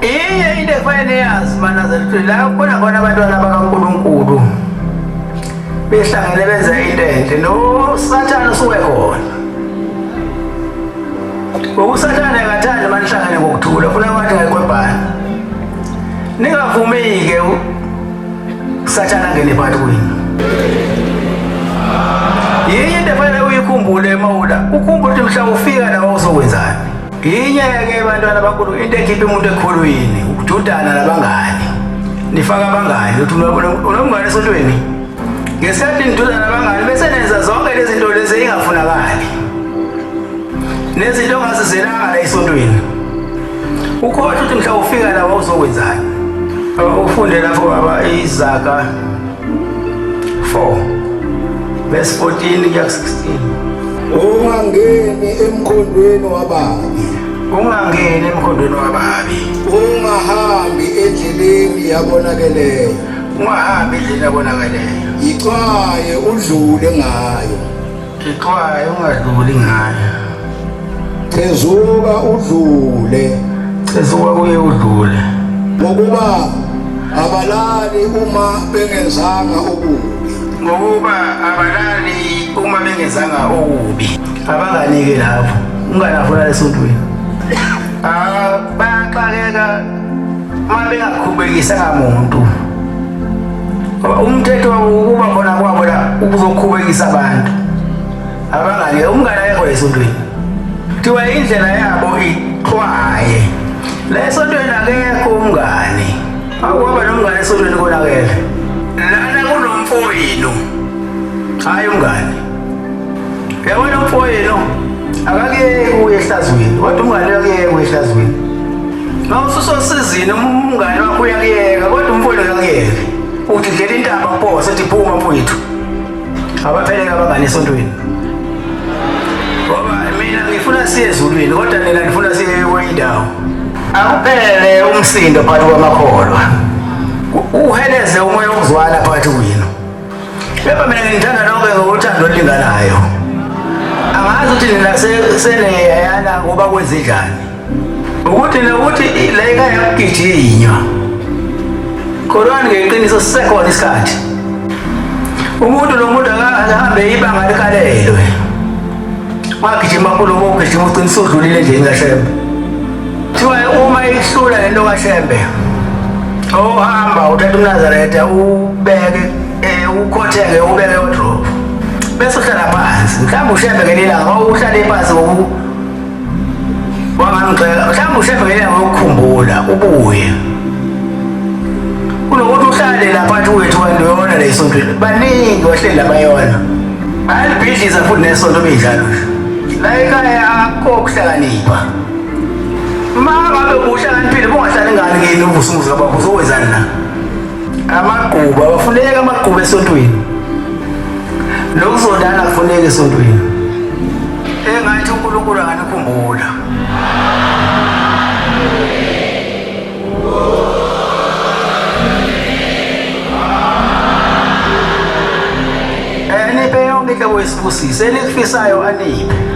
Inye into ekufanele yazi manazaretha la khona khona abantwana bakaNkulunkulu behlangene benza into enhle no Sathane usuke khona. Ngokusathane akathandi manihlangane ngokuthula ufuna kwathi ngayikwebhana. Ningavumi-ke uSathane angene phakathi kwenu. Yinye into efanele uyikhumbule mawula, ukhumbule ukuthi mhla ufika la uzokwenzani. Yinye-ke bantwana bankulu into ekhipha umuntu ekhulwini ukududana nabangani. Nifaka abangani uthi unomngane esontweni. Ngesikhathi nidudana nabangani bese nenza zonke lezi zinto lezi engafunakali. Nezinto ongazizelanga la esontweni. Ukhohlwa ukuthi mhla ufika la wawuzokwenzani. Ufunde lapho baba iZaga 4 verse 14 kuya 16. Ungangeni emkhondweni wababi. Ungangeni emkhondweni wababi. Ungahambi endleleni yabonakeleyo. Ungahambi endleleni yabonakeleyo. Yixwaye udlule ngayo. Ixwaye ungadluli ngayo. Chezuka udlule. Chezuka kuye udlule. Ngokuba abalali uma bengenzanga okubi. Ngokuba abalali uma bengenzanga okubi. Abanganike lapho. Umngane afuna esontweni. Ah bayaxakeka uma bengakhubekisanga muntu. Ngoba umthetho ukuba khona kwabo la ukuzokhubekisa abantu. Abangane umngane akekho esontweni. Kuthiwa indlela yabo ixwaye. La esontweni akekho umngane. Awuhamba nomngane esontweni konakele. Lana kunomfowenu. Hayi umngane. Uyabona umfowenu akakuyeki uye ehlazweni, kodwa umngane uyakuyeka uye ehlazweni. Uma ususosizini umngane wakho uyakuyeka, kodwa umfowenu akakuyeki. Uthi dlela intaba mpo, sethi phuma mfowethu. Abapheleke abangane esontweni. Ngoba mina ngifuna siye ezulwini, kodwa nina nifuna siye kwenye indawo. Akuphele umsindo phakathi kwamakholwa. Uheleze umoya wokuzwana phakathi kwenu. Kepha mina ngithanda nonke ngothando olulinganayo. Angazi ukuthi nina seneyayana ngoba kwenzenjani. Ukuthi nokuthi la ekhaya kugijinywa. Kholwani ngeqiniso sisekhona isikhathi. Umuntu nomuntu akahambe ibanga likalelwe. Wagijima kulobo ugijima ugcina usudlulile endleleni kaShembe. Kuthiwa uma ihlula lento kaShembe ohamba uthatha umNazaretha ubeke eh, ukhotheke ubeke wardrobe bese uhlala phansi mhlawumbe uShembe ngelinye ilanga uhlale phansi ngoku wangangixela mhlawumbe uShembe ngelinye ilanga ukukhumbula ubuye kunokuthi uhlale lapha athi wethu kanti uyona le esontweni baningi bahleli labayona bayalibhidliza futhi nesonto benjalo nje la ekhaya akukho kuhlakanipha ma ngabe ubuhlakaniphile bungahlali ngani kini uvuse umuzi kababa uzokwenzani la amagqubu awafuneki amagqubu esontweni nokuzondana akufuneki esontweni engathi uNkulunkulu anganikhumbula. Aniphe yonke inhlobo yesibusiso enikufisayo aniphe.